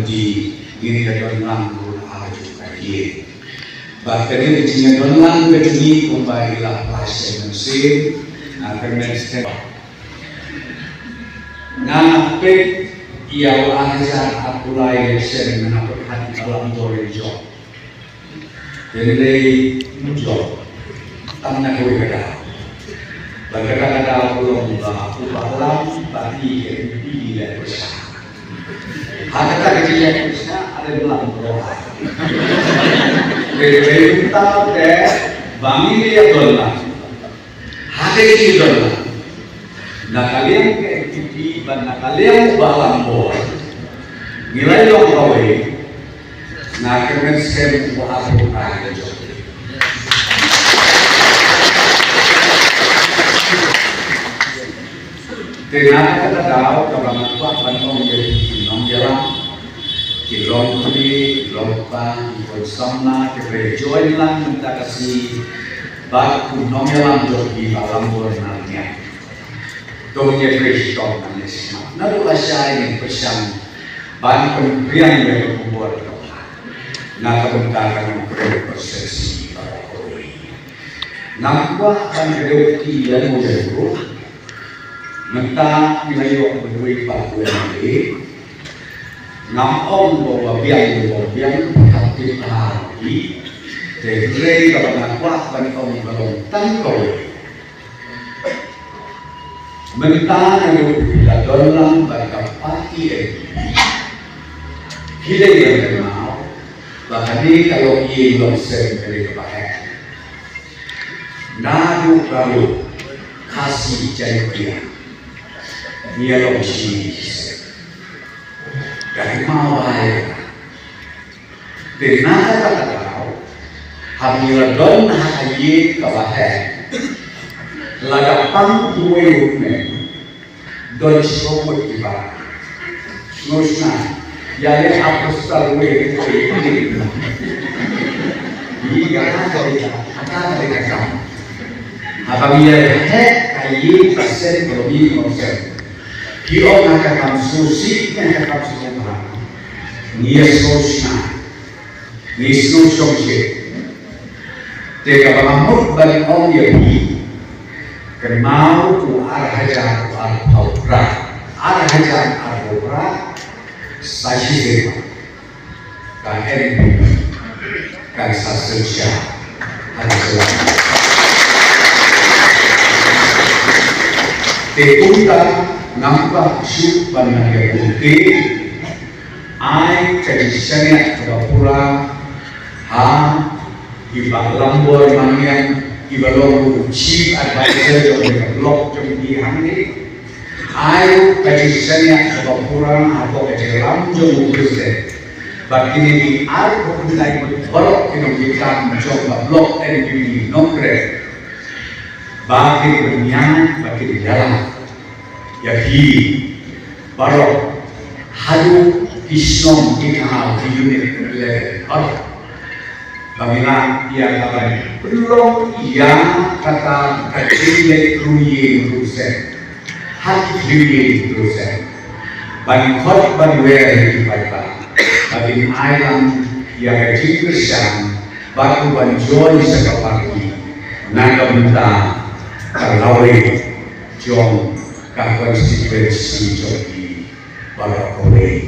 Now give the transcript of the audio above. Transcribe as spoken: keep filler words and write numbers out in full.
Di ngin ïa don lang ruh ha kajuh ka ïing. Bad kane ka jingïadon lang ka jong ngi kumba i la flash sien mynsiem, nga kyrmen stem. Nga peit ïa u ar hajar arphew lai election, nga pyrkhat ïa ka lam dor ïa jong. Hynrei ym jop tang na kawei ka daw. Bad kata ka daw ka long ba u Bah Lam bad i N P P i leh pyrshah. Ha kata ka jingleh pyrshah, are ym lam bro. Hynrei kumta te ba ngi ïa don lang. Ha ka jingdon lang na ka liang ka N P P bad na ka liang u Bah Lambor, ngi la ïoh kawei. Nga kyrmen skhem ba ha ka jong te na kata ka daw kaba nga kwah ban ong ïa ki nongïalam, ki longkmie, ki longkpa, ki khun samla kiba ïa join lang mynta ka sngi bad u nongïalam jong ngi Bah Lambor Nangñiang. To ngin ïa trei shitom, ngin ïa sngap. Naduh lashai ngin pyrshang ban pynbiang ïa ka khubor kaba na ka bynta ka Nongkrem Constituency baroh kawei. Ngam kwah ban kdew kti ïa mo ïa ruh. Mynta ngi la ïoh ba dei ba dei. Ngam ong ba wa biang, ba wa biang, hapdeng ha ki. Te hynrei kaba nga kwah ban ong ka long tang kawei. Mynta naduh phi la don lang bad ka party N P P, phi dei ban kynmaw ba kane ka long ïing long sem, kane kaba heh. Naduh ka ruh Khasi Jaiñtia ngi ïa long shi, shi sem. Ka kynmaw ba ïa ka Te na kata ka daw, haba ngi la don ha ka ïing kaba heh, lada pang uwei u kmie, don shibun kiba sngewsih ïa leh apostol uwei uwei. Ngi ïa ka dei ka, ka dei ka kam. Haba ngi ïa heh ka ïing ka sem, ka ïing ka sem, ki ong ha ka kam sngewsih, ha ka kam sngewbha, ngi ïa sngewsih. Ngi sngewsih shisha. Te kaba nga mut ban ong ïa phi, kynmaw u ar hajar arphew phra, ar hajar arphew phra, sa shisien ka N P P kan sa synshar ha ka jylla. Te kumta ngam kwah shuh ban nang ïa kumte. Ai ka jingshaniah kaba pura ha i Bah Lambor Mangiang, iba long ruh u chief advisor jong ka block jong ngi hangne. Ai ruh ka jingshaniah kaba pura hapoh ka jingïalam jong u president. Bad kine ki arphew khyndai ngut baroh ki nongtrei jong ka block N P P Nongkrem, ba kin pynïaid, ba kin ïalam ïa phi baroh, haduh ki shnong, ki thaw, ki unit level baroh. Ba ngi lah ïa ka ban pynlong ïa kata ka jingleh rung ïing rung sem ha ki rung ïing rung sem, ban khot ban wer ïa ki paidbah ba kin ai lang ïa ka jingkyrshan bad ruh ban join sha ka party na ka bynta ka lawei jong ka constituency jong ngi baroh kawei.